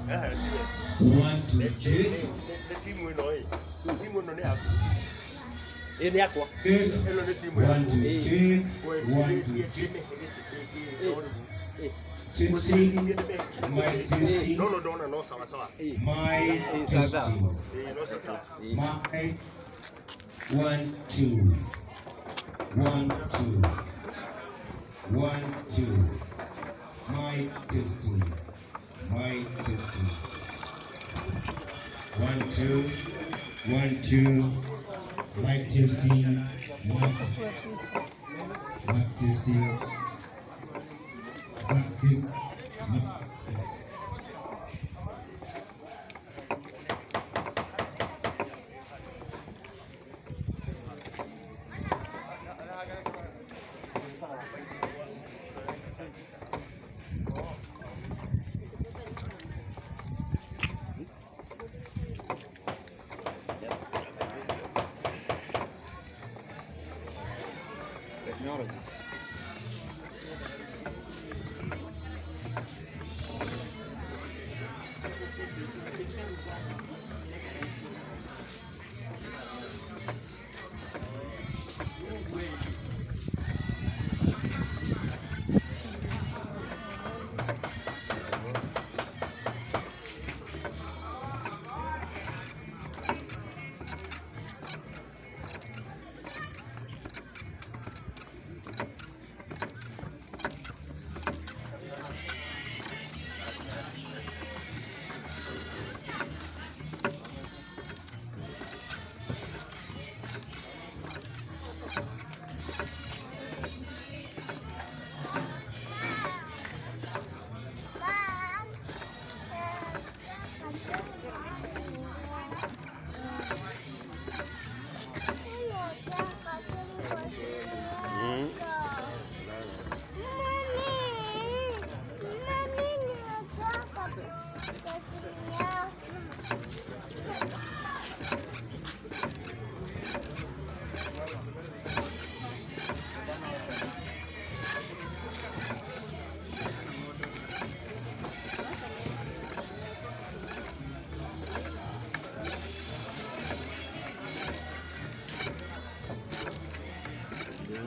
One, two, check. Nĩ timu ĩno ĩ. Timu ĩno nĩ yaku. Ĩ nĩ yakwa. Check. Ĩno nĩ timu One, yaku. two, check. One, two, check. Ĩ. 16. Mic testing. No no ndona no sawa sawa. Ĩ. Mic testing. Ĩ no sawa sawa. Mic. 1, 2. 1, 2. 1, 2. Mic testing. Mic testing. 1, 2. 1, 2. Mic testing. One. Mic testing. Mic. Mic. Technology.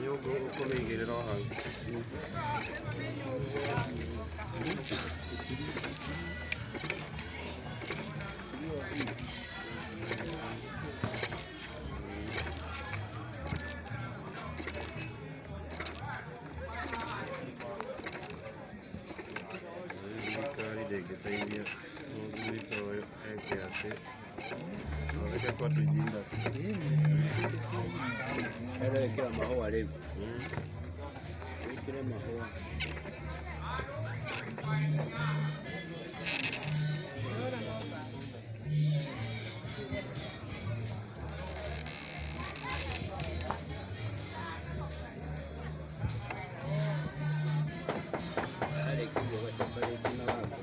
Nyũngũ ũkũmĩigĩrĩra o hau. Thirikari ndĩngĩteithia mũthuri ta ũyũ eke atĩ thondeke cottage industry. Ĩrekĩra mahũa rĩu. Wĩkĩre mahũa. Arĩkia ũgaseparate na waku.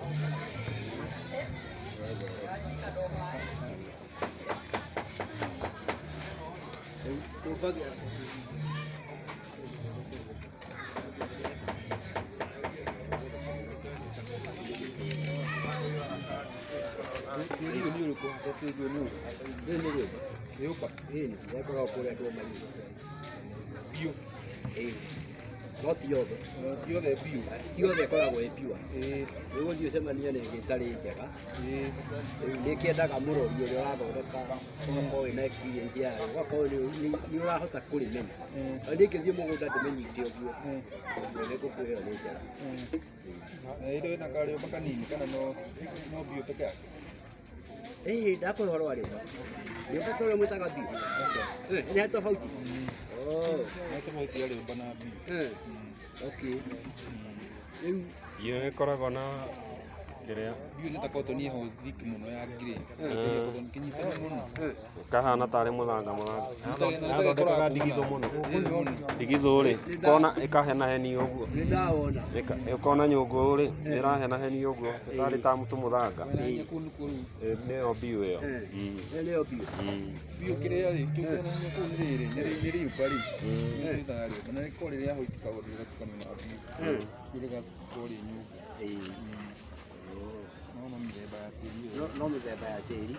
Rĩu tũmbagia. Tĩri ũyũ nĩ ũrĩkũ hasa? Tĩri ũyũ nĩ ũrĩkũ? Rĩrĩ nĩ rĩũmba. Rĩũmba? Ĩni, rĩkoragwo kũrĩa ndũma-inĩ. Biũ. Ĩĩ. No ti yothe. Ti yothe biũ. Ti yothe ĩkoragwo ĩ pure. Ĩĩ. Rĩu ũthiĩ ũcemanie na ĩngĩ ĩtarĩ njega. Ĩĩ. Rĩu nĩ kĩendaga mũrori ũrĩa ũrathondeka ũgakorwo wĩna experience yayo, ũgakorwo nĩ ũrahota kũrĩmenya. Na niĩ ingĩthiĩ mũgũnda ndĩmĩnyite ũguo, ũguo nĩ ngũkwĩra ĩyo nĩ njega. Na ĩrĩ na karĩũmba kanini kana no biũ peke yake? Ĩĩ, ndakũhe ũhoro wa rĩũmba. Rĩũmba to rĩo mwĩtaga biũ? Nĩ harĩ tofauti? Oh. Nĩ tofauti ya rĩũmba na biũ. Okay. Rĩu Iyo ĩkoragwo na Kĩrĩa Biũ nĩ ta cotton ĩho thick mũno ya grey. Cotton kĩnyitanu mũno. Kahana tarĩ mũthanga mũthanga. Yathondekaga ndigithũ mũno. Ĩni mũno. Ndigithũ rĩ, kona ĩkahenahenia ũguo. Nĩ ndawona. Ũkona nyũngũ rĩ, ĩrahenahenia ũguo, tarĩ ta tũmũthanga. Wena kũu nĩkuo rĩu. Nĩyo mbiũ ĩyo. Ĩyo nĩyo mbiũ. Biũ kĩrĩa rĩ, kĩu kĩonania kũu nĩ rĩrĩ, nĩ rĩũmba rĩ. Nĩ rĩtaga rĩũmba. Na rĩkorwo rĩrĩa white kaũndũ rĩgatukanio na biũ. Rĩu rĩgakorwo rĩ nyũngũ. Ĩĩ. No no mĩthemba ya tĩri ĩyo. No mĩthemba ya tĩri.